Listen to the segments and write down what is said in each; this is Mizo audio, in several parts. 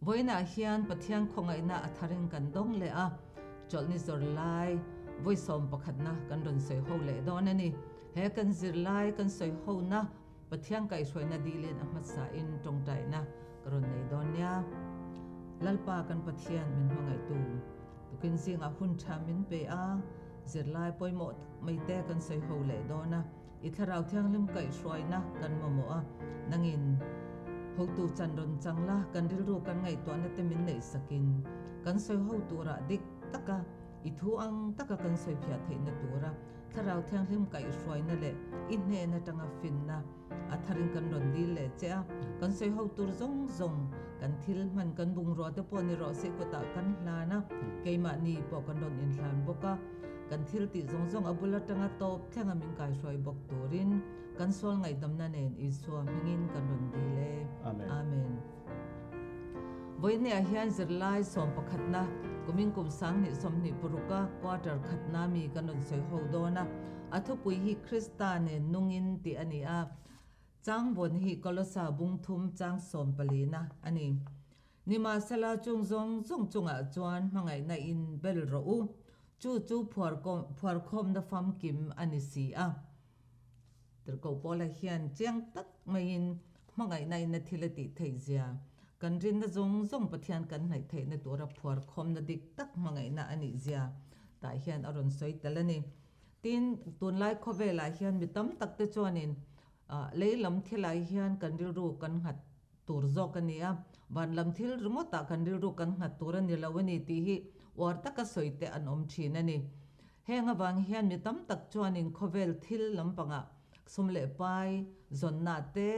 Vawiinah hian Pathian khawngaihna a tharin kan dawng leh a, chawlhni zawr lai vawi sawmpakhatna kan rawn sawi ho leh dawn a ni. He kan zirlai kan sawi hona Pathian kaihhruaina dilin a hmasain tawngtaina ka rawn nei dawn nia. Lalpa kan Pathian min hmangaihtu, tukin zingah hun tha min pe a, zirlai pawimawh tak mai te kan sawi ho leh dawn a, i Thlarau Thianghlim kaihhruaina kan mamawh a, nangin hotu chan rawn chang la, kan rilru kan ngaihtuahna te min neih sakin kan sawi ho turah dik taka i thu ang taka kan sawi phiah theihna tura Thlarau Thianghlim kaihhruaina leh i hnen atanga finna a tharin kan rawn dil leh che a, kan sawi ho tur zawng zawng, kan thil hman, kan bungrua te pawh ni rawh se kutah kan hlan a, keimahni pawh kan rawn inhlan bawk a, kan thil tih zawng zawng a bul atanga tawp thlenga min kaihruai bawk turin kan sual ngaihdamna nen Isua hmingin kan rawn dil e. Amen. Vawinia hian zirlai sawmpakhatna kumin kum sanghnih sawmhnih paruka quarter khatna mi kan rawn sawi ho dawn a, a thupui hi Krista nen nungin tih a ni a, Changvawn hi Kolosa bungthum chang sawmpalina a ni. Nimahsela chung zawng zawng chungah chuan hmangaihna in bel rawh u, chu chu phuarkhawmna famkim a ni si a. Tirhkoh Paula hian chiang tak maiin hmangaihna in a thil a tih theih zia, kan rinna zawng zawng Pathian kan hnaih theihna tura phuar khawmna dik tak hmangaihna a nih zia tah hian a rawn sawi tel a ni. Tin, tunlai khawvelah hian mi tam tak te chuanin lei lam thilah hian kan rilru kan nghat tur zawk a ni a, van lam thil ringawtah kan rilru kan nghat tur a ni lo a ni tih hi uar taka sawi te an awm thin a ni. Heng avang hian mi tam tak chuanin khawvel thil lampangah sum leh pai, zawnna te,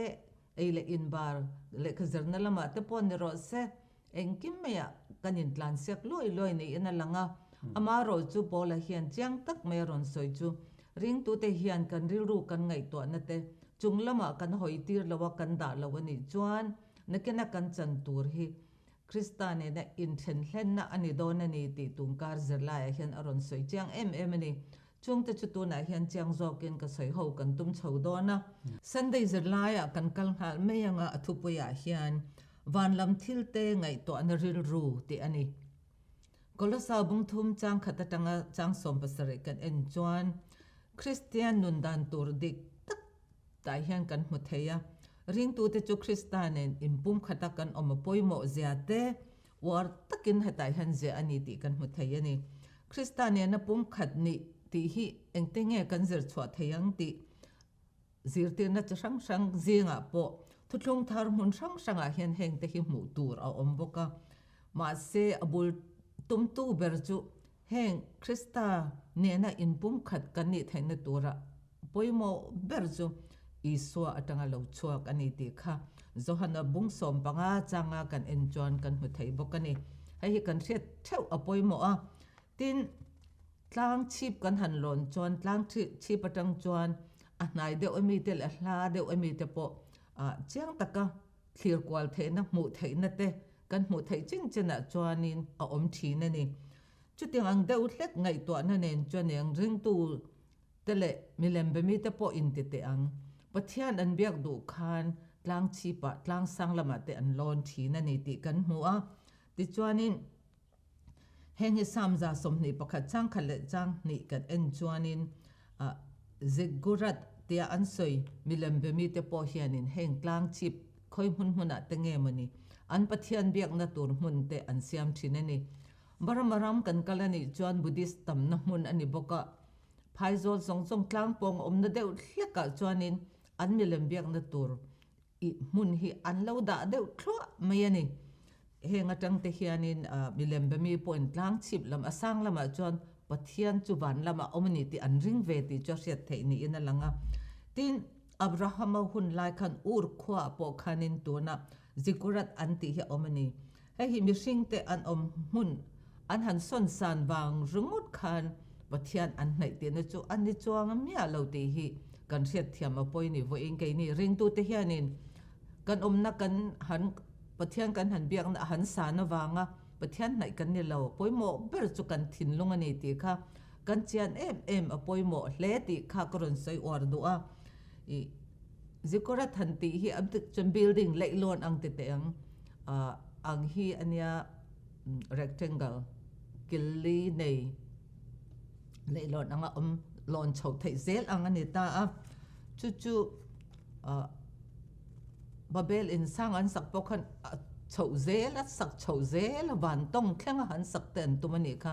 ei leh inbar, lehkha zirna lamah te pawh ni rawh se, engkim maiah kan intlansiak luai luai niin a lang a. Amaherawh chu Paula hian chiang tak mai a rawn sawi chu, ringtute hian kan rilru kan ngaihtuahna te chung lamah kan hawi tir lo a, kan dah lo a nih chuan nakina kan chan tur hi Krista nena inthen hlenna a ni dawn a ni tih tungkar zirlaiah hian a rawn sawi chiang em em a ni. Chungte chu tunah hian chiang zawkin ka sawi ho kan tum chho dawn a. Sunday zirlaiah kan kal nghal mai anga a thupuiah hian van lam thilte ngaihtuahna rilru tih a ni. Kolosa bungthum chang khat atanga chang 70 kan en chuan Kristian nun dan tur dik tak Tah hian kan hmu thei a, ringtute chu Krista nen inpumkhata kan awm a pawimawh zia te uar takin hetah hian ziah a ni tih kan hmu thei a ni. Krista nena pumkhat nih tih hi engte nge kan zir chhuah thei ang tih zirtirna chi hrang hrang zingah pawh thuthlung thar hmun hrang hrangah hian hengte hi hmuh tur a awm bawk a. Mahse, a bul tumtu ber chu Heng Krista nena inpumkhat kan nih theihna tura pawimawh ber chu Isua atanga lo chhuak a ni tih kha Johana bung 15 changa kan en chuan kan hmu thei bawk a ni. Hei hi kan hriat theuh a pawimawh a, tin tlang chhip kan han lawn chuan tlang chhip atang chuan a hnai deuh ami te leh a hla deuh ami te pawh chiang taka thlir kual theihna hmuh theihna te Kan hmuh theih chin chinah chuanin a awm thin a ni. Chutiang ang deuh hlek ngaihtuahna nen chuan eng ringtu te leh milem be mite pawh inti teh ang. Pathian an biak duh khan tlang chhipah, tlang sang lamah te an lawn thin a ni tih kan hmu a. Tichuanin heng hi Psalm 21 chang khat leh chang hnih kan en chuanin Ziggurat tia an sawi milem be mite pawh hianin heng tlang chhip Khawi hmun hmunah te nge mawni an Pathian biakna tur hmun te an siam thin a ni. Burma ram kan kal a nih chuan Buddhist tamna hmun a ni bawk a, phaizawl zawng zawng tlangpawng awmna deuh hlekah chuanin an milem biakna tur i hmun hi an lo dah deuh thluah mai a ni. Heng atang te hianin milem be mi pawhin tlang chhip lam a sang lamah chuan Pathian chu van lamah awm a ni tih an ring ve tih chu a hriat theih niin a lang a. Tin, Abrahama hun lai khan Ur khuaah pawh khanin tuna Ziggurat an tih hi a awm a ni. Hei hi mihringte an awm hmun an han sawn san vang ringawt khan Pathian an hnaih tihna chu a ni chuang miah lo tih hi kan hriatthiam a pawi ni. Vawiin keini ringtute hianin kan awmna kan han Pathian kan han biakna a han san avanga Pathian hnaih kan ni lo. Pawimawh ber chu kan thinlung a ni tih kha Kan chian em em a pawimawh hle tih kha ka rawn sawi uar duh a. I Zikora than tih hi a dik chuan building leihlawn ang ti teh ang. ang hi a nia rectangle killi nei leihlawn anga awm lawn chhoh theih zel ang a ni ta a, chu chu ah Babel in sang an sak pawh khan a chhoh zel a sak chhoh zel a van tawng thleng a han sak te an tum a nih kha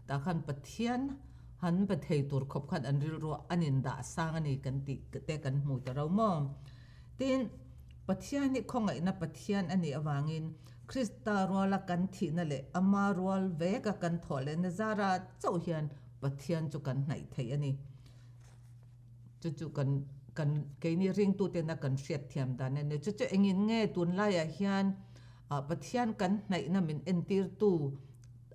tah khan Pathian han be thei tur khawp khan an rilru an indah sang a ni kan tih te kan hmu ta ro maw. Tin, Pathian hi khawngaihna Pathian a nih avangin Krista ruala kan thihna leh ama rual veka kan thawh lehna zara chauh hian Pathian chu kan hnaih theih a ni. Chu chu kan kan keini ringtutena kan hriatthiam dan a ni. Chu chu engin nge tunlaiah hian Pathian kan hnaihna min entirtu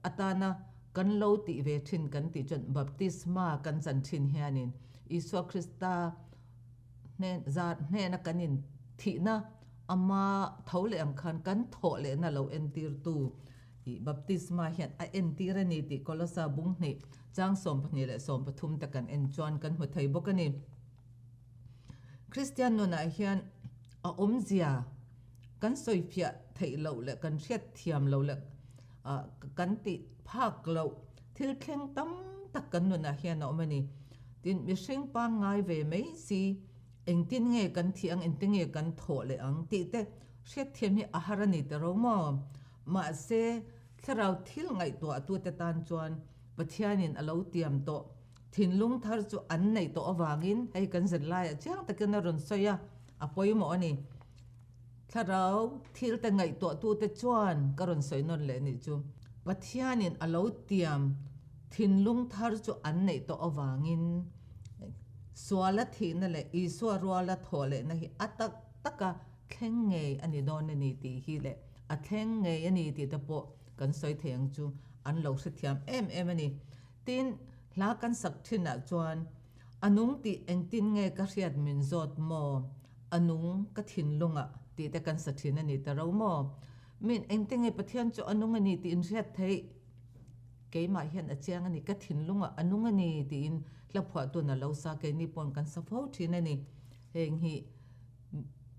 atana kan lo tih ve thin kan tih chuan baptisma kan chan thin hianin Isua Krista hnen zat hnena kan in thihna ama tho leh ang khan kan thawh lehna lo entirtu ih baptisma hian a entir a ni tih Kolosa bung hnih chang 12 leh 13 te kan en chuan kan hmu thei bawk a ni. Kristian nunah hian a awmzia kan sawifiah theih loh leh kan hriat thiam loh leh ah kan tih phak loh thil thleng tam tak kan nunah hian a awm a ni. Tin, mihring pangngai ve mai si engtin nge kan thih ang, engtin nge kan thawh leh ang tih te hriat thiam hi a har a ni ta ro maw? Mahse, thlarau thil ngaihtuahtute tan chuan Pathianin a lo tiam tawh. Thinlung thar chu an neih tawh avangin hei kan zirlaiah chiang takin a rawn sawi a, a pawimawh a ni. Thlarau thil te ngaihtuahtute chuan ka rawn sawi nawn leh nih chu. Pathianin a lo tiam thinlung thar chu an neih tawh avangin suala thihna leh Isua ruala thawh lehna hi a tak taka thleng ngei a ni dawn a ni tih hi leh a thleng ngei a ni tih te pawh kan sawi thei ang chu an lo hrethiam em em a ni. Tin, hla kan sak thinah chuan a nung tih engtin nge ka hriat min zawt maw? A nung ka thinlungah tih te kan sa thin a ni ta ro maw? Min engtin nge Pathian chu a nung a ni tih in hriat theih? Keimah hian a chiang a ni, ka thinlungah a nung a ni tiin hla phuahtun a lo sa, keini pawn kan sa fo thin a ni. Heng hi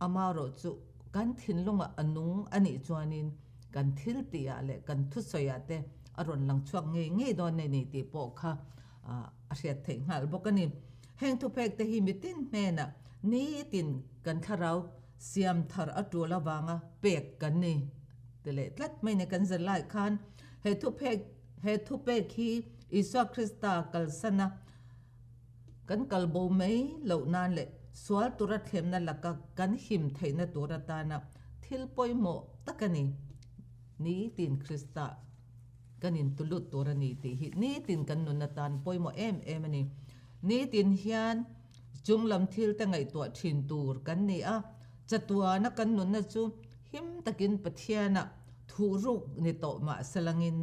amarawh chu kan thinlungah a nung a nih chuanin kan thil tihah leh kan thusawiah te a rawn lang chhuak ngei ngei dawn a ni tih pawh kha a hriat theih nghal bawk a ni. Heng thupek te hi mitin hnenah nitin kan thlarau siam thar a tul avanga pek kan ni ti leh tlat mai ni kan zir lai khan he thupek he thupek hi Isua Krista kalsana kan kal bo mai loh nan leh sual tura thlemna laka kan him theihna tur atana thil pawimawh tak a ni. Nitin Krista kan intulut tur a ni tih hi nitin kan nun atan pawimawh em em a ni. Nitin hian chunglam thil te ngaihtuah thin tur kan ni a, chatuana kan nunna chu him takin Pathianah thuhruk ni tawh mah selangin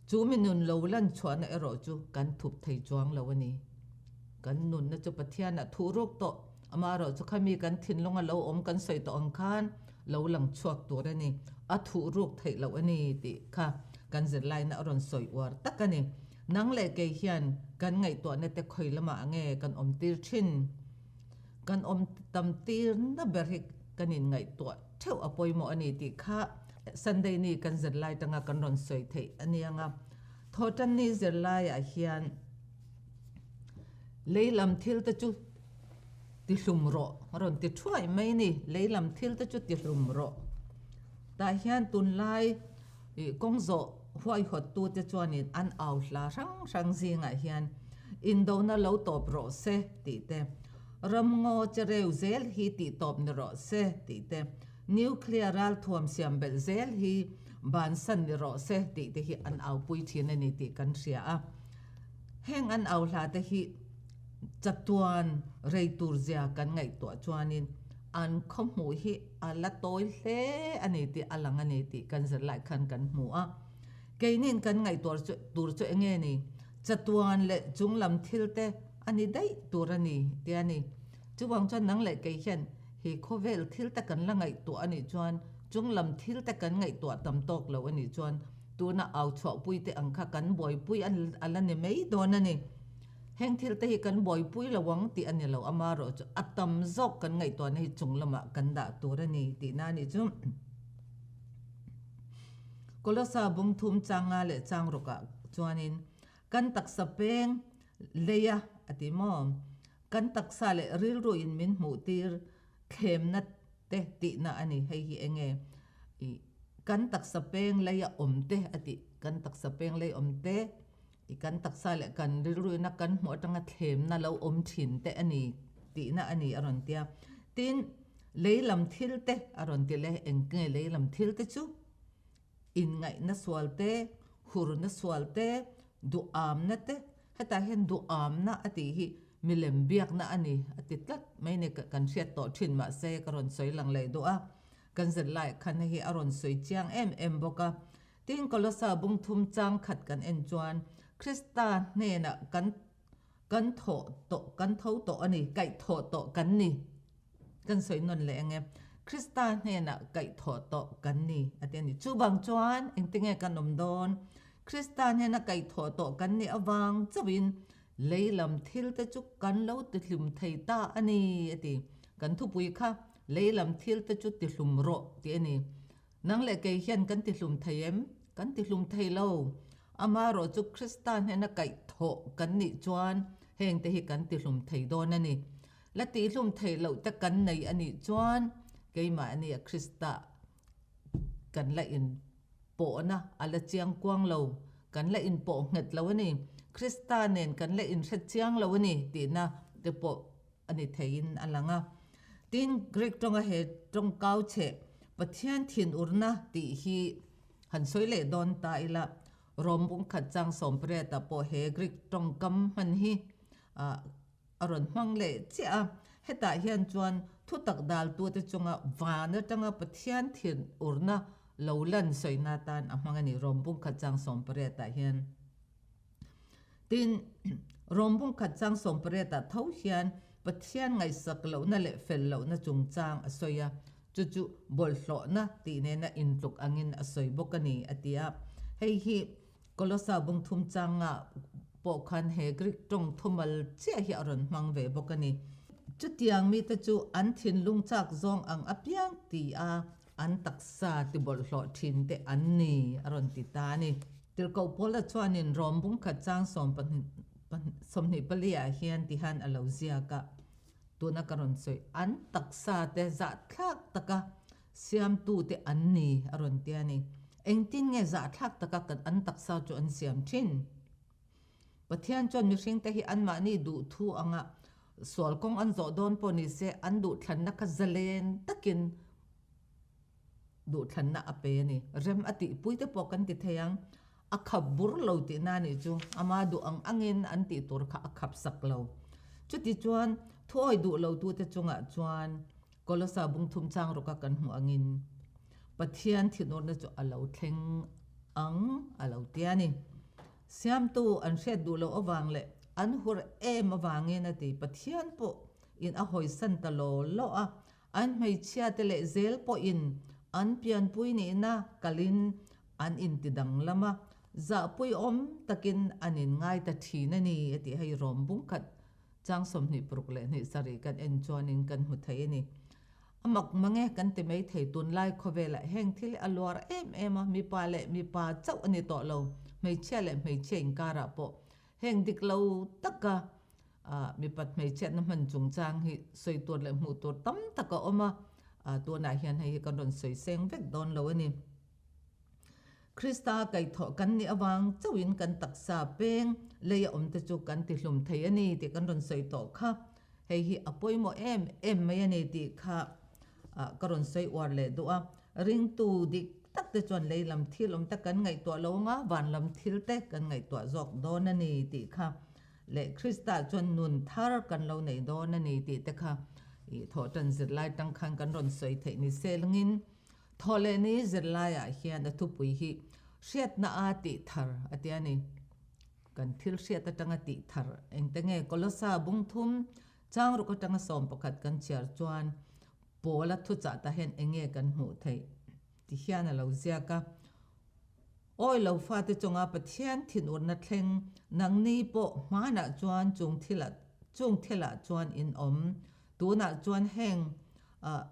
chu mi nun lo lan chhuahna erawh chu kan thup thei chuang lo a ni. Kan nunna chu Pathianah thuhruk tawh, amaherawh chu khami kan thinlunga lo awm kan sawi tawh ang khan lo lang chhuak tur a ni, a thuh ruk theih loh a ni tih kha kan zirlaina a rawn sawi uar tak a ni. Nang leh kei hian kan ngaihtuahna te khawi lamah nge kan awm tir thin? Kan awm tam tirna ber hi kan inngaihtuah theuh a pawimawh a ni tih kha Sunday ni kan zirlai tanga kan rawn sawi theih a ni ang a. Thawhtanni zirlaiah hian lei lam thil te chu Ti hlum rawh, a rawn ti thuai mai a ni. Lei lam thil te chu ti hlum rawh. Tah hian tunlai ih kawng zawh huaihawt tu te chuanin an au hla hrang hrang zingah hian indona lo tawp rawh se tih te, ramngaw che reu zel hi tih tawp ni rawh se tih te, nuclear ralthuam siam belh zel hi bansan ni rawh se tih te hi an au pui thin a ni tih kan hria a. Heng an au hla te hi Chatuan rei tur zia kan ngaihtuah chuanin an khawhmuh hi a la tawi hle a ni tih a lang a ni tih kan zirlai khan kan hmu a. Keini'n kan ngaihtuah chu tur chu eng nge ni? Chatuan leh chunglam thil te a ni daih tur a ni tia ni. Chuvang chuan nang leh kei hian hi khawvel thil te kan la ngaihtuah a nih chuan chunglam thil te kan ngaihtuah tam tawk lo a nih chuan tuna au chhuahpui te ang kha kan buaipui a la ni mai dawn a ni. Heng thil te hi kan buaipui lo ang tih a ni lo, amaherawh chu a tam zawk kan ngaihtuahna hi chung lamah kan dah tur a ni tihna a nih chu. Kolosa bung thum chang nga leh chang rawkah chuanin kan taksa peng leia a ti maw? Kan taksa leh rilruin min hmuh tir thlemna te tihna a ni. Hei hi enge i kan taksa peng leia awm te a tih? Kan taksa peng lei awm te i kan taksa leh kan rilruina kan hmuh atanga thlemna lo awm thin te a ni tihna a ni a rawn tia. Tin, lei lam thil te a rawn ti le, eng nge lei lam thil te chu? Inngaihna sual te, hurna sual te, duhamna te, hetah hian duhamna a tih hi milem biakna a ni a ti tlat mai ni kan hriat tawh thin mahse ka rawn sawi lang leh duh a, kan zirlai khan hei hi a rawn sawi chiang em em bawk a. Tin, Kolosa bung thum chang khat kan en chuan Krista hnenah kan kan thawh tawh kan tho tawh a ni, kaihthawh tawh kan ni. Kan sawi nawn leh eng e? Krista hnenah kaihthawh tawh kan ni a ti a ni. Chuvang chuan engtinge kan awm dawn? Krista hnena kaihthawh tawh kan nih avang chauhin lei lam thil te chu kan lo tihlum thei ta a ni a ti. Kan thupui kha lei lam thil te chu tihlum rawh tih a ni. Nang leh kei hian kan tihlum thei em? Kan tihlum thei lo. Amaherawh chu Krista hnena kaihthawh kan nih chuan heng te hi kan tihlum thei dawn a ni. La tihlum theih loh te kan nei a nih chuan keimahni a Krista kan la in pawhna a la chiang kuang lo, kan la in pawh nghet lo a ni, Krista nen kan la in hre chiang lo a ni tihna te pawh a ni theiin a lang a. Tin, Greek tawnga he tawngkau cheh Pathian thinurna tih hi han sawi leh dawn ta ila, Rom bungkhat chang sawmpariatah pawh he Greek tawngkam hman hi a rawn hmang leh chiah a, hetah hian chuan thutak daltute chunga van atanga Pathian thinurna lo lan sawina atan a hmang a ni, Rom bungkhat chang 18 ah hian. Tin, Rom bungkhat chang 18 ah tho hian Pathian ngaihsak lohna leh fel lohna chungchang a sawi a, chu chu bawlhhlawhna tih nena intluk angin a sawi bawk a ni, a ti a. Hei hi Kolosa bung thum changa pawh khan he Greek tawng thumal chiah hi a rawn hmang ve bawk a ni. Chutiang mite chu an thinlung chak zawng ang apiang ti a an taksa ti bawlhhlawh thin te an ni a rawn ti ta a ni. Tirhkoh Paula chuanin Rom bung khat chang 24 ah hian tihan a lo ziak a, tuna ka rawn sawi an taksa te zahthlak taka Siamtute an ni, a rawn ti a ni. Engtin nge zahthlak taka kan an taksa chu an siam thin? Pathian chuan mihringte hi anmahni duhthu anga sual kawng an zawh dawn pawh ni se, an duhthlanna kha zalen takin duhthlanna a pe a ni. Rem a tihpui te pawh kan ti thei ang. A khap bur lo tihna nih chu ama duh ang angin an tih tur kha a khap sak lo. Chuti chuan thuawi duh lotute chungah chuan Kolosa bung thum chang rawka kan hmuh angin Pathian thinurna chu a lo thleng ang a lo ti a ni. Siamtu an hriat duh loh avang leh an hur em avangin a ti. Pathian pawh in a hawisan ta law law a, an hmeichhia te leh zel pawhin an pianpui nihna kalin an inti danglam a, zahpuiawm takin an inngai ta thin a ni a ti. Hei rawm bung khat Chang 26 leh sarih kan en chuanin kan hmu thei a ni. A mak mang e kan ti mai thei tunlai khawvelah heng thil a luar em em a, mipa leh mipa chauh a ni tawh lo, hmeichhia leh hmeichhia inkarah pawh heng dik lo taka mipat hmeichhiatna hman chungchang hi sawi tur leh hmuh tur tam tak a awm a, tunah hian hei hi kan rawn sawi seng vek dawn lo a ni. Krista kaihthawh kan nih avang chauhin kan taksa peng lei a awmte chu kan tihlum thei a ni tih kan rawn sawi tawh kha. Hei hi a pawimawh em em mai a ni tih kha ka rawn sawi uar leh duh a. Ringtu dik tak te chuan lei lam thil awm te kan ngaihtuah lo anga van lam thil te kan ngaihtuah zawk dawn a ni tih kha leh Krista chuan nun thar kan lo nei dawn a ni tih te kha i thawhtan zirlai tang khan kan rawn sawi theih ni selngin Thawhlehni zirlaiah hian a thupui hi hriatna a tih thar a ti a ni. Kan thil hriat atanga tih thar engte nge Kolosa bung thum changruk atanga 11 kan chhiar chuan Paula thuchah tah hian enge kan hmuh theih ti hian a lo ziak a. Awi lo fate chunga Pathian thinurna thleng nangni pawh hmanah chuan chung thilah chung thilah chuan in awm. Tunah chuan heng ah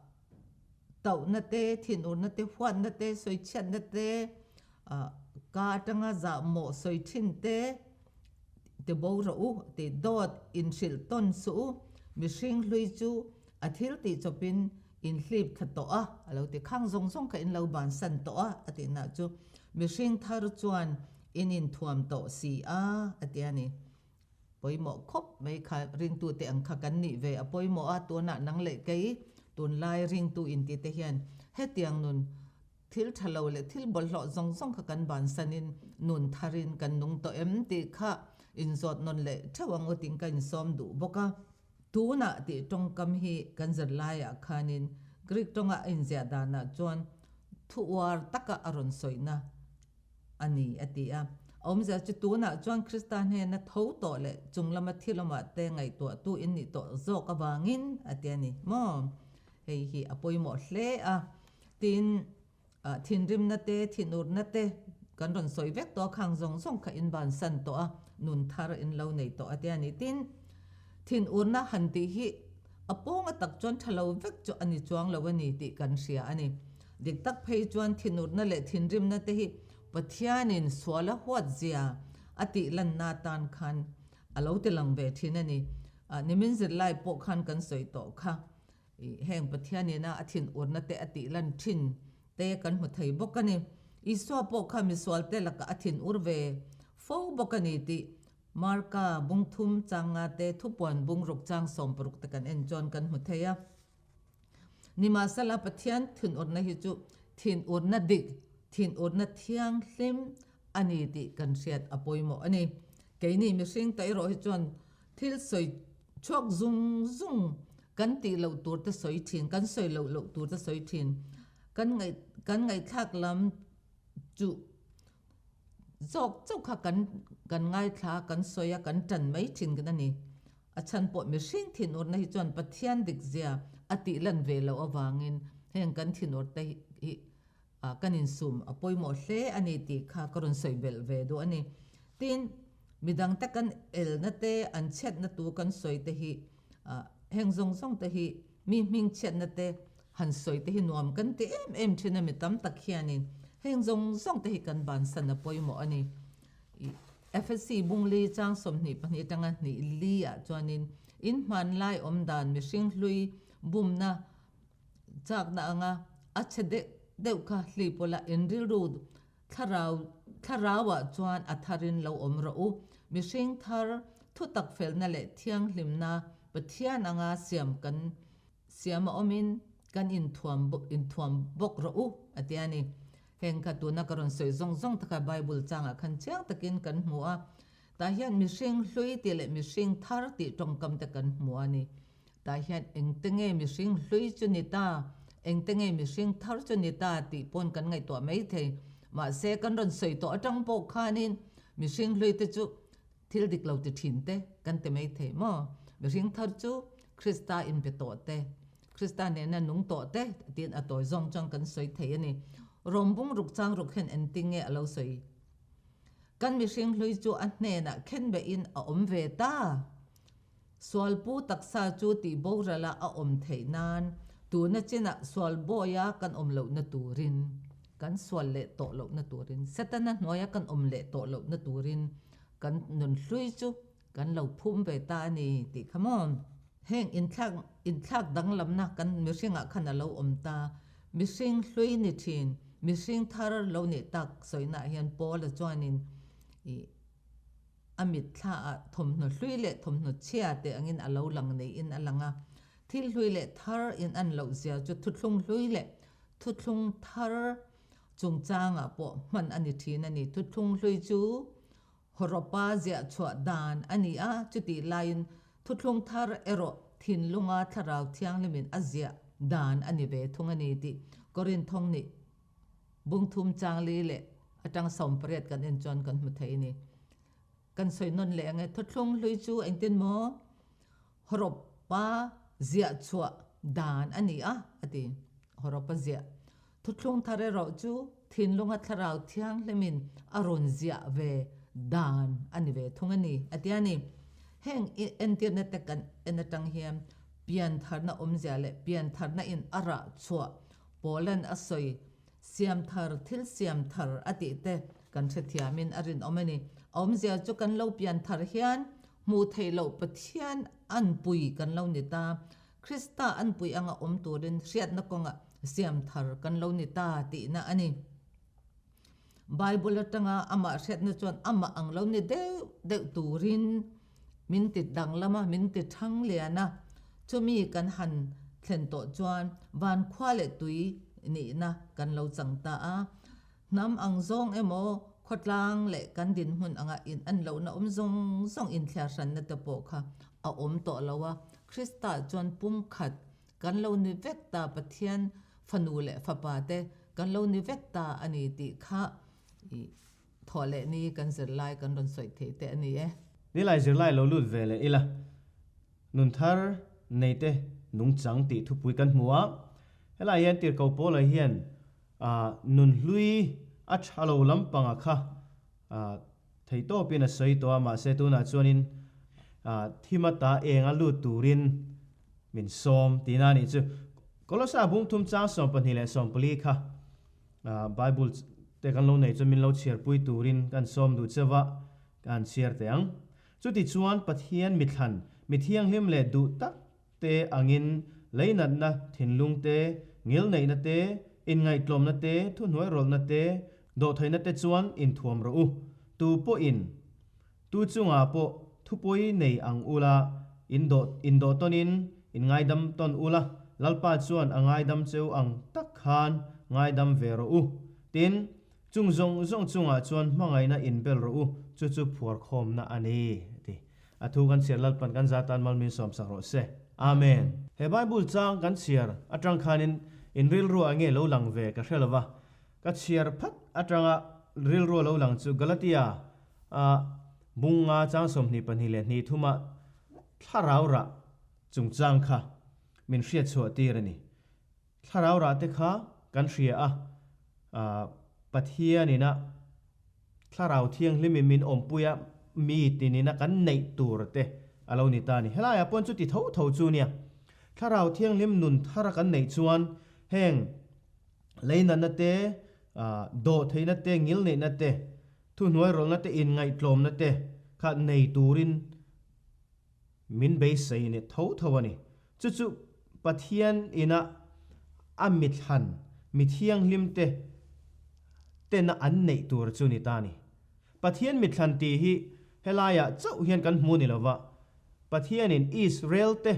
Tauhna te, thinurna te, huatna te, sawichhiatna te, Ka atanga zahmawh sawi thin te ti bo rawh u tih dawt inhrilh tawn suh u, mihring hlui chu a thil tih chawpin in hlip thla tawh a, a lo ti khang zawng zawng kha in lo bansan tawh a, a tihna chu mihring thar chuan in inthuam tawh si a, a ti a ni. Pawimawh khawp mai kha ringtute ang kha kan nih ve a pawimawh a, tunah nang leh kei tunlai ringtu intite hian hetiang nun Thil tha lo leh thil bawlhhlawh zawng zawng kha kan bansanin nun tharin kan nung tawh em tih kha inzawt nawn leh theuh ang u tiin ka insawm duh bawk a. Tunah tih tawngkam hi kan zirlaiah khanin Greek tawnga a inziah danah chuan thu uar taka a rawn sawina a ni a ti a. A awmzia chu tunah chuan Krista hnena tho tawh leh chung lama thil awmah te ngaihtuahtu in nih tawh zawk avangin a ti a ni maw? Hei hi a pawimawh hle a. Tin, thinrimna te, thinurna te kan rawn sawi vek tawh a, khang zawng zawng kha in bansan tawh a, nun thar in lo nei tawh a tia ni. Tin, thinurna han tih hi a pawnga tak chuan tha lo vek chu a ni chuang lo a ni tih kan hria a ni. Dik tak phei chuan thinurna leh thinrimna te hi Pathianin suala huatzia a tih lanna atan khan a lo ti lang ve thin a ni. Nimin zirlai pawh khan kan sawi tawh kha. Heng Pathian ina a thinurna te a tih lan thin te kan hmu thei bawk a ni. Isua pawh kha misual te lakah a thinur ve fo bawk a ni tih Marka bung thum chang nga te thupuan bung ruk chang 60 te kan en chuan kan hmu thei a. Nimahsela Pathian thinurna hi chu thinurna dik, thinurna thianghlim a ni tih kan hriat a pawimawh a ni. Keini mihring ta erawh hi chuan Thil sawi chhuak zung zung kan tih loh tur te sawi thin, kan sawi loh loh tur te sawi thin. Kan ngaih kan ngaihthlak lam chu zawk chauh kha kan kan ngaithla a, kan sawi a, kan tan mai thin kan a ni. A chhan pawh mihring thinurna hi chuan Pathian dik zia a tih lan ve loh avangin heng kan thinur te hi kan insum a pawimawh hle a ni tih kha ka rawn sawi belh ve duh a ni. Tin, midang te kan elna te, an chhiatna tu kan sawi te hi, heng zawng zawng te hi mi hming chhiatna te han sawi te hi nuam kan ti em em thin a mi tam tak hianin heng zawng zawng te hi kan bansan a pawimawh a ni. FSC Bungli chang 22 atanga hnih li ah chuanin in hmanlai awmdan mihring hlui bumna Chakna anga a chhe deuh deuh kha hli pawla in rilru thlarau thlarauah chuan a tharin lo awm rawh u. Mihring thar thutak felna leh thianghlimna Pathian anga siam kan siam a awmin kan inthuam inthuam bawk rawh u a ti a ni. Heng kha tuna ka rawn sawi zawng zawng te kha Bible changah khan chiang takin kan hmu a. Tah hian mihring hlui tih leh mihring thar tih tawngkam te kan hmu a ni. Tah hian engte nge mihring hlui chu ni ta, engte nge mihring thar chu ni ta tih pawn kan ngaihtuah mai thei. Mahse, kan rawn sawi tawh atang pawh khanin mihring hlui te chu thil dik lo ti thin te kan ti mai thei maw? Mihring thar chu Krista inpe tawh te, Krista nena nung tawh te tiin a tawi zawng chuan kan sawi thei a ni. Rawmbung ruk chang ruk hian engtin nge a lo sawi? Kan mihring hlui chu a hnenah khenbehin a awm ve ta. Sualpu taksa chu tih borala a awm theih nan tuna chinah sual bawia kan awm lohna turin, kan sual leh tawh lohna turin, Setana hnuaia kan awm leh tawh lohna turin kan nun hlui chu kan lo phum ve ta a ni tih kha maw? Heng inthlak inthlak danglamna kan mihringah khan a lo awm ta. Mihring hlui ni thin, mihring thar lo nih tak sawinaah hian Paula chuanin ih A mitthla ah thawmhnaw hlui leh thawmhnaw chhia te angin a lo lang neiin a lang a. Thil hlui leh thar in an loh zia chu thuthlung hlui leh thuthlung thar chungchangah pawh hman a ni thin a ni. Thuthlung hlui chu hawrawpa ziah chhuah dan a ni a, chutih laiin thuthlung thar erawh thinlunga thlarau thianghlimin a ziah dan a ni ve thung a ni tih Korinthawng nih Bung thum chang li leh atang 18 kan en chuan kan hmu thei a ni. Kan sawi nawn leh ang e, thuthlung hlui chu engtin maw hawrawpa ziah chhuah dan a ni a, a ti. Hawrawpa ziah. Thuthlung thar erawh chu thinlunga thlarau thianghlimin a rawn ziah ve dan a ni ve thung a ni, a ti a ni. Heng entirna te kan en atang hian piantharna awmzia leh piantharna in a rah chhuah Poland a sawi. Siam thar, thil siam thar a tih te kan hrethiamin a rinawm a ni. A awmzia chu kan lo pian thar hian hmuh theih loh Pathian anpui kan lo ni ta. Krista anpui anga awm turin hriatna kawngah siam thar kan lo ni ta tihna a ni. Bible atanga amah hriatna chuan amah ang lo ni deuh deuh turin min ti danglam a, min ti thang lian a. Chumi kan han thlen tawh chuan van khua leh tui nihna kan lo chang ta a. Hnam ang zawng emaw, khawtlang leh kan dinhmun anga in an lohna awm zawng zawng inthliar hranna te pawh kha a awm tawh lo a. Krista chuan pumkhat Kan lo ni vek ta Pathian fanu leh fapa te kan lo ni vek ta a ni tih kha i thawh leh ni kan zirlai kan rawn sawi thei te a ni e. Nilai zirlai lo lut ve leh ila nun thar nei te nungchang tih thupui kan hmu a, helai hian tirhkoh Paula hian nun hlui a tha lo lampanga kha theihtawpin a sawi tawh a, mahse tunah chuanin thima ta enga lut turin Min sawm tihna a nih chu. Kolosa bung thum chang 24 leh 44 kha Bible te kan lo nei chuan min lo chhiarpui turin kan sawm duh cheuh a, kan chhiar teh ang. Chuti chuan Pathian mithlan, mi thianghlim leh duh tak te angin leinatna thinlung te, ngilneihna te, inngaihtlawmna te, thuhnuairawlhna te, dawhtheihna te chuan inthuam rawh u. Tu pawhin Tu chungah pawh thupawi nei ang ula, in dawh in dawh tawnin in ngaidam tawn ula, Lalpa chuan a ngaidam cheu ang tak khan ngaidam ve rawh u. Tin, chung zawng zawng chungah chuan hmangaihna in bel rawh u, chu chu phuarkhawmna a ni, a ti. A thu kan chhiar Lalpan kan za tan mal min sawmsak rawh se. Amen. He Bible chang kan chhiar atang khanin in rilru ah nge lo lang ve ka hre lova, ka chhiar phat atanga rilru a lo lang chu Galatia A bunga chang 22 leh hnih thuma thlarau rah chungchang kha min hriat chhuah tir a ni. Thlarau rah te kha kan hria a, Pathianin a thlarau thianghlimin min awmpui a, mi tinin a kan neih tur te a lo ni ta a ni. Helaiah paw'n chuti tho tho chu nia, thlarau thianghlim nun thar a kan neih chuan heng leinatna te, dawh theihna te, ngilneihna te, Thuhnuairawlna te inngaihtlawmna te kha nei turin min beisei ni tho tho a ni. Chu chu Pathian ina a mithlan, mi thianghlim te tena an neih tur chu ni ta a ni. Pathian mithlan tih hi helaiah chauh hian kan hmu ni lova, Pathianin Israel te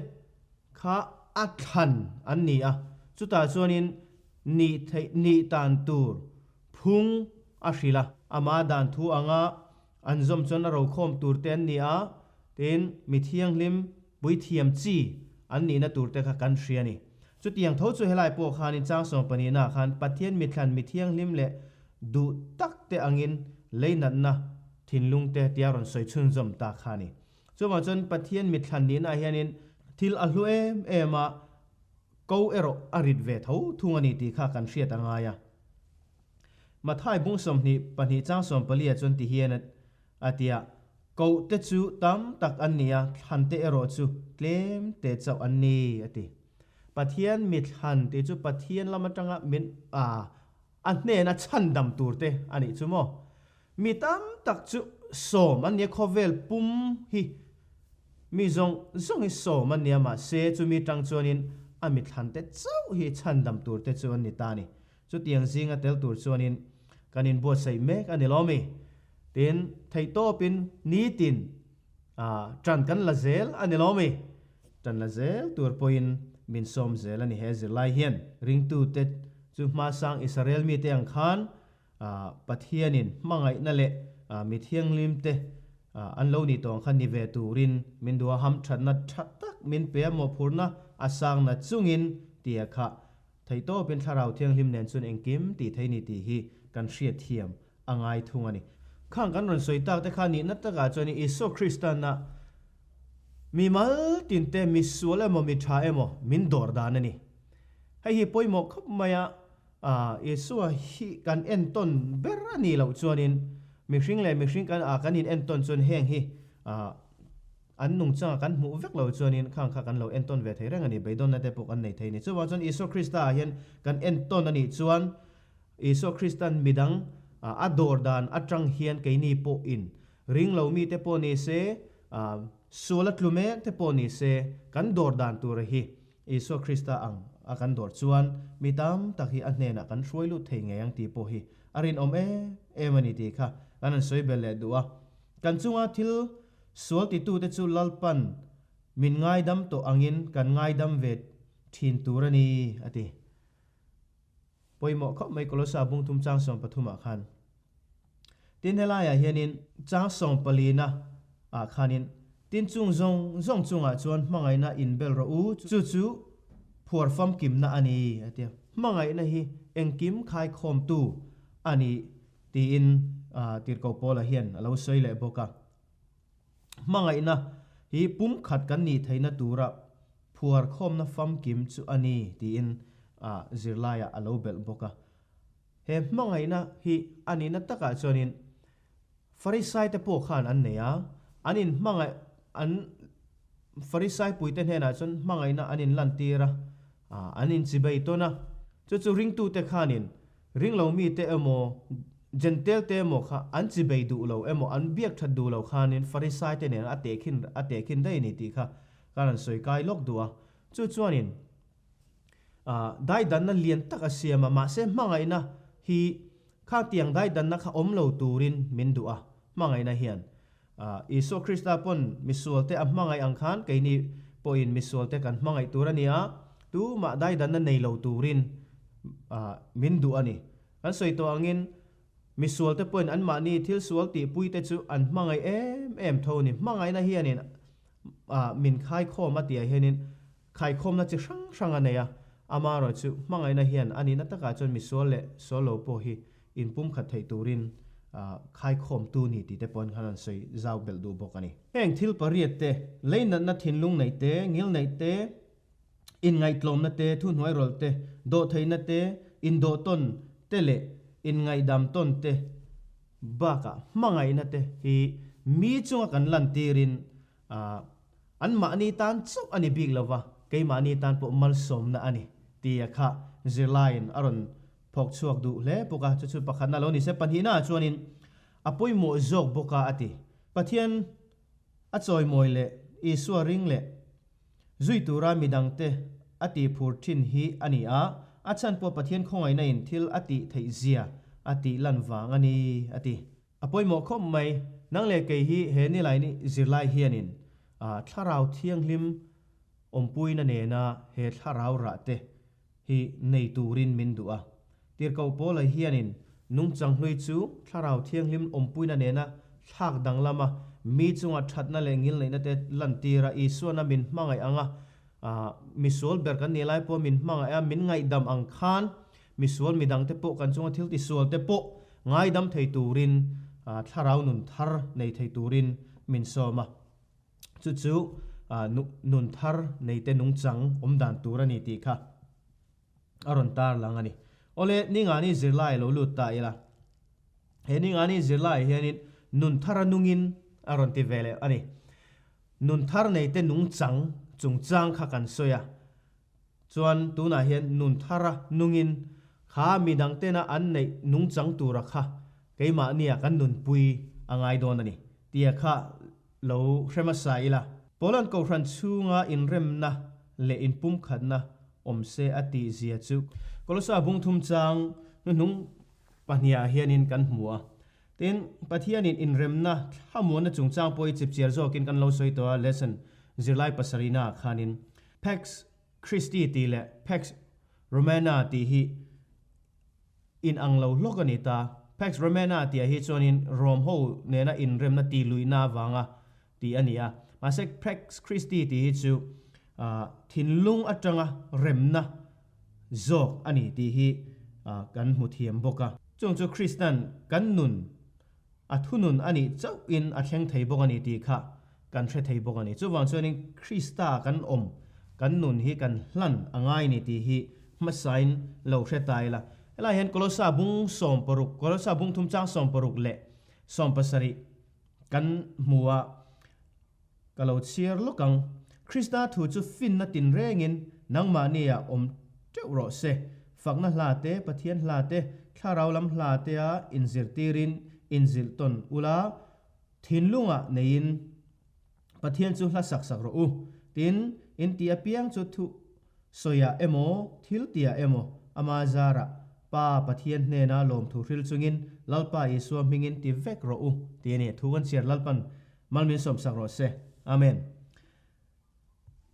kha a thlan an ni a, chutah chuanin nih theih nih tan tur Phung a hrilh a, ama dan thu anga an zawm chuan a rokhawm tur te an ni a, tin, mi thianghlim puithiam chi an nihna tur te kha kan hria a ni. Chutiang tho chu helai pawh khanin chang 12 ah khan Pathian mithlan mi thianghlim leh duh tak te angin leinatna thinlung te tia rawn sawi chhunzawm ta kha a ni. Chuvang chuan Pathian mithlan nihna ah hianin thil a hlu em em a, Ko erawh a rit ve tho thung a ni tih kha kan hriat a ngai a. Mathai bung 22 chang 14 ah chuan ti hian a ti a, Koh te chu tam tak an ni a, thlan te erawh chu tlem te chauh an ni, a ti. Pathian mi thlan tih chu Pathian lam atanga min a a hnena chhandam tur te a nih chu maw? Mi tam tak chu sawm an nia khawvel pum hi mi zawng zawng hi sawm an nia mahse chumi tang chuanin a mithlan te chauh hi chhandam tur te chu an ni ta a ni. Chutiang zinga tel tur chuanin kan inbuatsaih mek a ni lo mi? Tin, theihtawpin nitin tan kan la zel a ni lo mi? Tan la zel tur pawhin min sawm zel a ni he zirlai hian. Ringtute chu hmasang Israel mite ang khan Pathianin hmangaihna leh mi thianghlimte an lo nih tawh ang kha ni ve turin min duh a, hamthatna tha tak min pe a, mawhphurhna a sangna chungin tia kha theihtawpin Thlarau Thianghlim nen chuan engkim tih thei ni tih hi kan hriatthiam a ngai thung a ni. Khang kan rawn sawi tak te kha nihna takah chuan Isua Kristanna mi mal tinte mi sual emaw mi tha emaw min dawr dan a ni. Hei hi pawimawh khawp mai a. Isua hi kan entawn ber a nih loh chuanin mihring leh mihring kan ah kan in entawn chuan heng hi an nungchanga kan hmuh vek lo chuanin khang kha kan lo entawn ve thei reng a ni, beidawnna te pawh kan nei thei a ni. Chuvang chuan Isua Krista ah hian kan entawn a nih chuan Isua Kristan midang a dawr dan atang hian keini pawhin ring lo mite pawh ni se, sual a tlu mek te pawh ni se, kan dawr dan tura hi Isua Krista ang a kan dawr chuan mi tam tak hi a hnenah kan hruai lut thei ngei ang tih pawh hi a rinawm em em a ni tih kha kan han sawi belh leh duh a. Kan chunga thil sual titute chu Lalpan min ngaidam tawh angin kan ngaidam ve thin tur a ni, a ti. Pawimawh khawp mai Kolosa bungthum chang 13 ah khan. Tin helaiah hianin chang sawmpalina ah khanin tin chung zawng zawng chungah chuan hmangaihna inbel rawh u, chu chu phuar famkimna a ni a ti a. Hmangaihna hi engkim khaikhawmtu a ni tiin Tirhkoh Paula hian a lo sawi leh bawk a. Hmangaihna hi pumkhat kan nih theihna tura phuar khawmna famkim chu a ni tiin zirlaiah a lo belh bawk a. He hmangaihna hi a nihna takah chuanin Farisaite pawh khan an nei a, an inhmangaih an Farisai puite hnenah chuan hmangaihna an inlantir a, an inchibei tawn a. Chu chu ringtute khanin ringlo mite emaw Jentail te emaw kha an chibei duh lo emaw an biak that duh lo khanin Farisaite nen a tehkhin a tehkhin daih a ni tih kha kan han sawi kai lawk duh a. Chu chuanin Daidanna lian tak a siam a, mahse hmangaihna hi khatiang daidanna kha awm lo turin min duh a, hmangaihna hian. Isua Krista pawn misualte a hmangaih ang khan keini pawhin misualte kan hmangaih tur a ni a, tumah daidanna nei lo turin min duh a ni. Kan sawi tawh angin misualte pawhin anmahni thil sual tihpuite chu an hmangaih em em tho a ni. Hmangaihna hianin min khaikhawm a tihah hianin Khaikhawmna chi hrang hrang a nei a, amaherawh chu hmangaihna hian a nihna takah chuan misual leh sual lo pawh hi inpumkhat theih turin khaikhawmtu ni tih te pawhin khan an sawi zau belh duh bawk a ni. Heng thil pariat te, leinatna thinlung neih te, ngil neih te, inngaihtlawmna te, thuhnuairawlh te, dawhtheihna te, indawhtawn te leh inngaihdam tawn te bakah hmangaihna te hi mi chunga kan lantirin An mahni tan chauh a ni bik lo va, keimahni tan pawh malsawmna a ni, tia kha zirlaiin a rawn phawk chhuak duh hle bawk a. Chu chu pakhatna lo ni se, pahnihnaah chuanin a pawimawh zawk bawk a, a ti. Pathian a chawimawi leh Isua ring leh zui tura midangte a tihphur thin hi a ni a, a chhan pawh Pathian khawngaihna in thil a tih theih zia a tih lan vang a ni, a ti. A pawimawh khawp mai, nang leh kei hi he nilaini zirlai hianin Thlarau Thianghlim awmpuina nena he thlarau rah te hi nei turin min duh a. Tirhkoh Paula hianin nungchang hlui chu Thlarau Thianghlim awmpuina nena thlak danglama mi chunga thatna leh ngilneihna te lantir a, Isuana min hmangaih anga misual ber kan nih lai pawh min hmangaih a, min ngaihdam ang khan Misual midangte pawh kan chunga thil tisualte pawh ngaidam thei turin thlarau nun thar nei thei turin min sawm a. Chu chu nun thar neite nungchang awm dan tur a ni tih kha a rawn tar lang a ni. Awle, ningani zirlai lo lut ta ila. He ningani zirlaiah hianin nun thara nungin a rawn ti ve leh a ni. Nun thar neite nungchang chungchang kha kan sawi a. Chuan tunah hian nun thara nungin kha midang tena an neih nungchang tura kha keimahnia kan nunpui a ngai dawn a ni tia kha lo hre hmasa ila. Poland Kohhran chhunga inremna leh inpumkhatna awm se a tih zia chu Kolosa bungthum chang hnuhnung pahniah hianin kan hmu a. Tin, Pathianin inremna thlamuanna chungchang pawh hi chipchiar zawkin kan lo sawi tawh a, lesson zirlai pasarihnaah khanin Pax Christi tih leh Pax Romana tih hi in ang lo hlawk a ni ta. Pax Romana tihah hi chuanin Rom ho nena inremna tih luihna avanga tih a ni a. Mahse Pax Christi tih hi chu thinlung atanga remna zawk a ni tih hi kan hmu thiam bawk a. Chung chu Kristan kan nun A thunun a nih chauhin a thleng thei bawk a ni tih kha kan hre thei bawk a ni. Chuvang chuanin Krista kan awm, kan nun hi kan hlan a ngai ni tih hi hmasain lo hre ta ila. Helaiah hian Kolosa bung 60, Kolosa bung thum chang 60 leh 70 kan hmu a, ka lo chhiar lawk ang. Krista thu chu finna tinrengin nangmahnia awm teuh rawh se. Fakna hla te, Pathian hla te, Thlarau lam hla tea inzirtirin inzilh tawn ula, thinlungah neiin Pathian chu hla sak sak rawh u. Tin, in tih apiang chu thu sawiah emaw, thil tiah emaw, ama zarah Pa Pathian hnena lawmthu hril chungin Lalpa Isua hmingin ti vek rawh u, tih a ni. Thu kan chhiar Lalpan mal min sawmsak rawh se. Amen.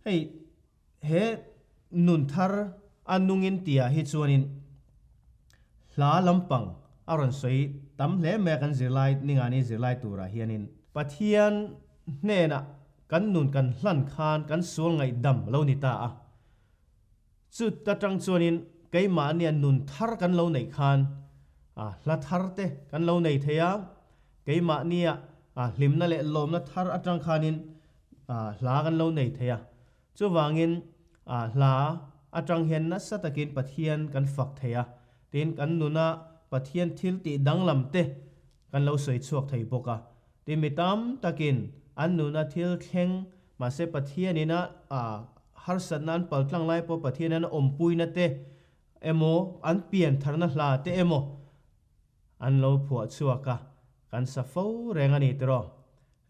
Hei he nun thar a nungin tihah hi chuanin hla lampang a rawn sawi tam hle mai a kan zirlai ningani zirlai turah hianin. Pathian hnenah kan nun kan hlan khan kan sual ngaihdam lo ni ta a, chut atang chuanin keimahnia nun thar kan lo neih khan hla thar te kan lo nei thei a, keimahnia hlimna leh lawmna thar atang khanin hla kan lo nei thei a. Chuvangin hla atang hian nasa takin Pathian kan fak thei a, tin kan nuna Pathian thil tih danglam te kan lo sawi chhuak thei bawk a. Tin mi tam takin an nuna thil thleng mahse Pathianina harsatna an paltlang lai pawh Pathianin a awmpuina te emaw an piantharna hla te emaw an lo phuah chhuak a, kan sa fo reng a ni tiraw.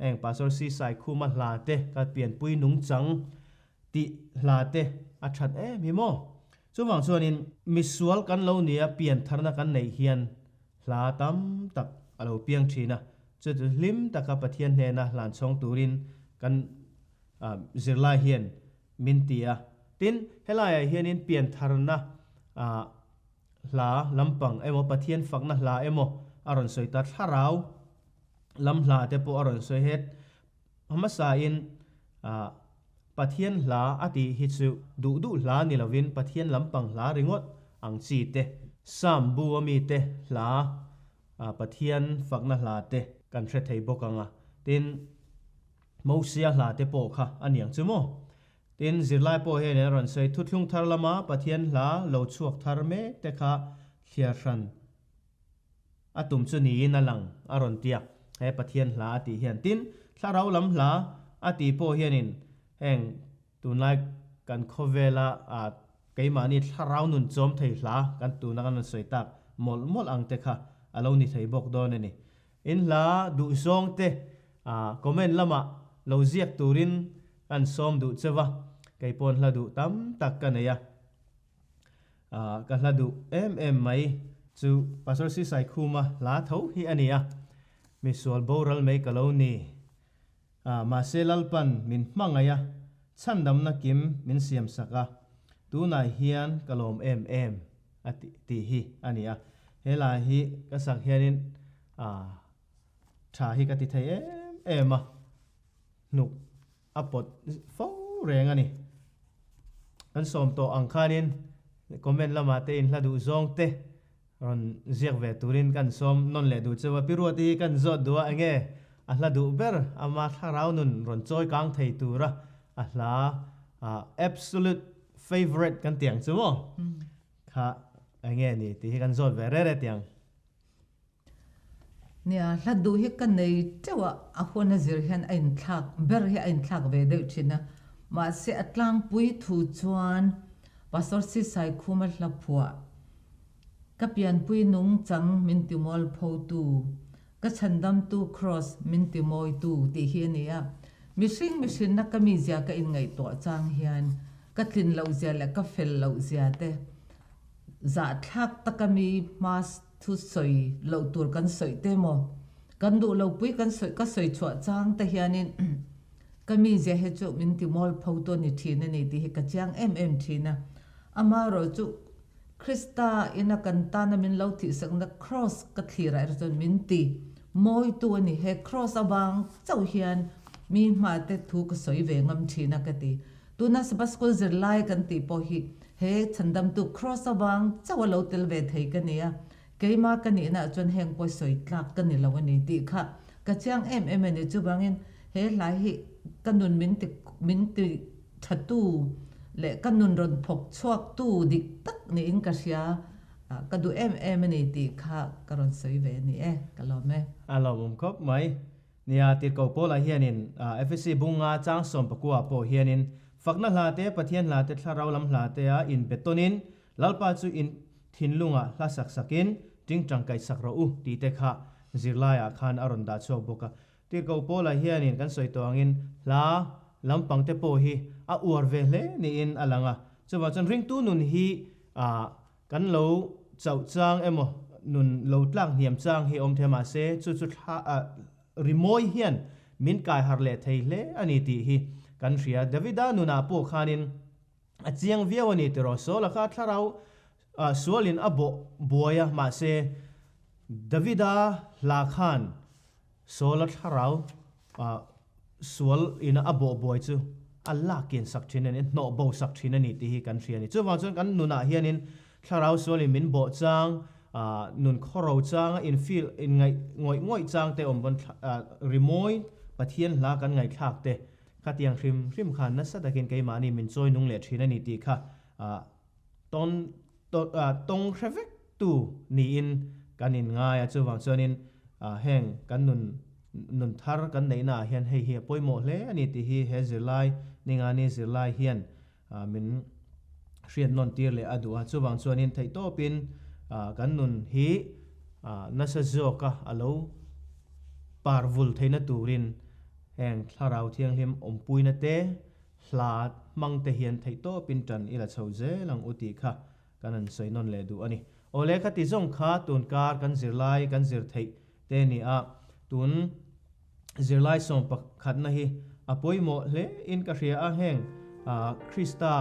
Heng Pastor Si Saikhuma hla te ka pianpui nungchang tih hla te a that em hi maw? Chuvang chuanin misual kan lo nia piantharna kan neih hian hla tam tak a lo piang thin a, chu chu hlim taka Pathian hnena hlan chhawng turin kan zirlai hian min ti a. Tin, helaiah hianin piantharna hla lampang emaw Pathian fakna hla emaw a rawn sawi ta thlarau lam hla te pawh a rawn sawi het. Hmasain Pathian hla a tih hi chu duh duh hla ni lovin Pathian lampang hla ringawt ang chi te, Psalm bu a mi te hla, Pathian fakna hla te kan hre thei bawk ang a. Tin, Mosia hla te pawh kha a niang chu maw? Tin, zirlai pawh hian a rawn sawi thuthlung thar lama Pathian hla lo chhuak thar mek te kha thliar hran A tum chu niin a lang a rawn tiak he Pathian hla a tih hian. Tin, thlarau lam hla a tih pawh hianin heng tunlai kan khawvela keimahni thlarau nun chawm thei hla kan tuna kan rawn sawi tak mawlh mawlh ang te kha a lo ni thei bawk dawn a ni. In hla duhzawng te comment lamah lo ziak turin kan sawm duh cheu va, kei pawn hla duh tam tak ka nei a. Ka hla duh em em mai chu Pastor Si Saikhuma hla tho hi a ni a, misual boral mai ka lo ni. Mahse Lalpan min hmangaih a, chhandamna kim min siam sak a, tunah hian ka lawm em em a tih hi a ni a. He hla hi ka sak hianin tha hi ka ti thei em em a, hnuk a pawt fo reng a ni. Kan sawm tawh ang khanin comment lamah te inhla duh zawng te rawn ziak ve turin kan sawm nawn leh duh cheu a. Pi Ruati hi kan zawt duh a, enge a hla duh ber ama thlarau nun rawn chawi kang thei tura a hla absolute favourite kan ti ang chu maw? Kha enge ni tih hi kan zawt ve rere tiang. Nia, hla duh hi ka nei teuh a, a hun a zir hian a inthlak ber hi a inthlak ve deuh thin a. Mahse a tlangpui thu chuan Pastor Si Saikhuma hla phuah, Ka pianpui nungchang min ti mualphotu, ka chhandamtu Kraws min ti mawitu tih hi a ni a. Mihring mihrinna ka mizia ka inngaihtuah chang hian ka tlin lohzia leh ka fel lohzia te zahthlak taka mi hma Thu sawi loh tur kan sawi te maw? Kan duh lo pui kan sawi ka sawi chhuah chang te hianin ka mizia hi chu min ti mual pho tu a ni thin a ni tih hi ka chiang em em thin a. Amaherawh chu Krista ina kan tana min lo thihsakna Kraws ka thlirah erawh chuan min ti mawi tu a ni. He Kraws avang chauh hian mi hmate thu ka sawi ve ngam thin a ka ti. Tuna Sabbath School zirlai kan tih pawh hi he chhandamtu Kraws avang chauh a lo tel ve thei ka ni a, keimah ka nihna ah chuan heng pawi sawi tlak ka ni lo a ni tih kha ka chiang em em a ni. Chuvangin he hla hi ka nun min ti min ti thatu leh ka nun rawn phawk chhuaktu dik tak niin ka hria, ka duh em em a ni tih kha ka rawn sawi ve a ni e, ka lawm e. A lawmawm khawp mai. Nia, Tirhkoh Paula hianin Efesi bunga chang sawmpakua pawh hianin fakna hla te, Pathian hla te, thlarau lam hla tea inbe tawnin Lalpa chu in thinlungah hla sak sakin Tingtang kaihsak rawh u tih te kha zirlaiah khan a rawn dah chhuak bawk a. Tirhkoh Paula hianin kan sawi tawh angin hla lampang te pawh hi a uar ve hle niin a lang a. Chuvang chuan ringtu nun hi kan lo chauh chang emaw nun lo tlak hniam chang hi awm thei a mahse chu chu thla rimawi hian min kai harh leh thei hle a ni tih hi kan hria. Davida nunah pawh khanin a chiang viau a ni tiraw. Saula kha thlarau Sualin a bawh buai a, mahse Davida hla khan Saula thlarau sual ina a bawh buai chu a lakin sak thin a ni, a hnawh bo sak thin a ni tih hi kan hria a ni. Chuvang chuan kan nunah hianin thlarau sualin min bawh chang, nun khawro chang, a infill, inngaih ngawih ngawih chang te awm pawn rimawi Pathian hla kan ngaihthlak te khatiang hrim hrim khan nasa takin keimahni min chawi nung leh thin a ni tih kha Tawn tawng hre vek tu niin kan in ngai a, chuvang chuanin heng kan nun nun thar kan neihna ah hian hei hi a pawimawh hle a ni tih hi he zirlai ningani zirlai hian min hriat nawn tir leh a duh a, chuvang chuanin theihtawpin kan nun hi nasa zawka a lo par vul theihna turin heng thlarau thianghlim awmpuina te Hla hmang te hian theihtawpin tan i la chho zel ang u tih kha kan han sawi nawn leh duh a ni. Awle kha ti zawng kha tun kar kan zirlai kan zir theih te ni a, tun zirlai sawm pakhatna hi a pawimawh hle in ka hria a, heng Krista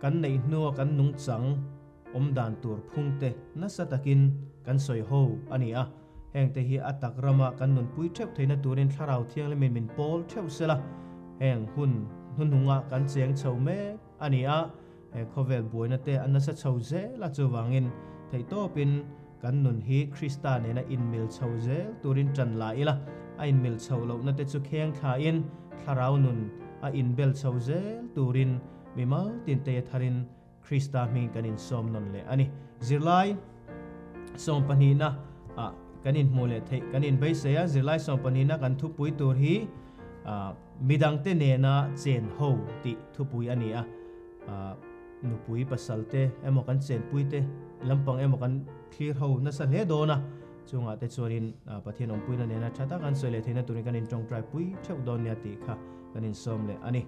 kan neih hnua kan nungchang awm dan tur phung te nasa takin kan sawi ho a ni a, heng te hi a tak rama kan nunpui theuh theihna turin Thlarau Thianghlimin min pawl theuh sela, heng hun hnuhnunga kan cheng chho mek a ni a, he khawvel buaina te a nasa chho zel a, chuvangin theihtawpin kan nun hi Krista nena inmil chho zel turin tan la ila, a inmil chho lohna te chu kheng thlain Thlarau nun a inbel chho zel turin mimal tinte tharin Krista hming kan insawm nawn leh a ni. Zirlai sawmpahnihna ah kan inhmuh leh theih kan inbeisei a, zirlai sawmpahnihna kan thupui tur hi midangte nena chen ho tih thupui a ni a. Nupui pasal te emaw kan chenpui te lampang emaw kan thlir ho nasa hle dawn a, chungah te chuanin Pathian awmpuina nena tha tak an sawi leh theihna turin kan intawngtai pui theuh dawn nia tih kha kan insawm leh a ni.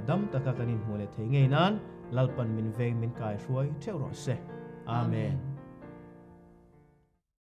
Dam taka kan inhmuh leh thei ngei nan Lalpan min veng min kai hruai theuh rawh se. Amen.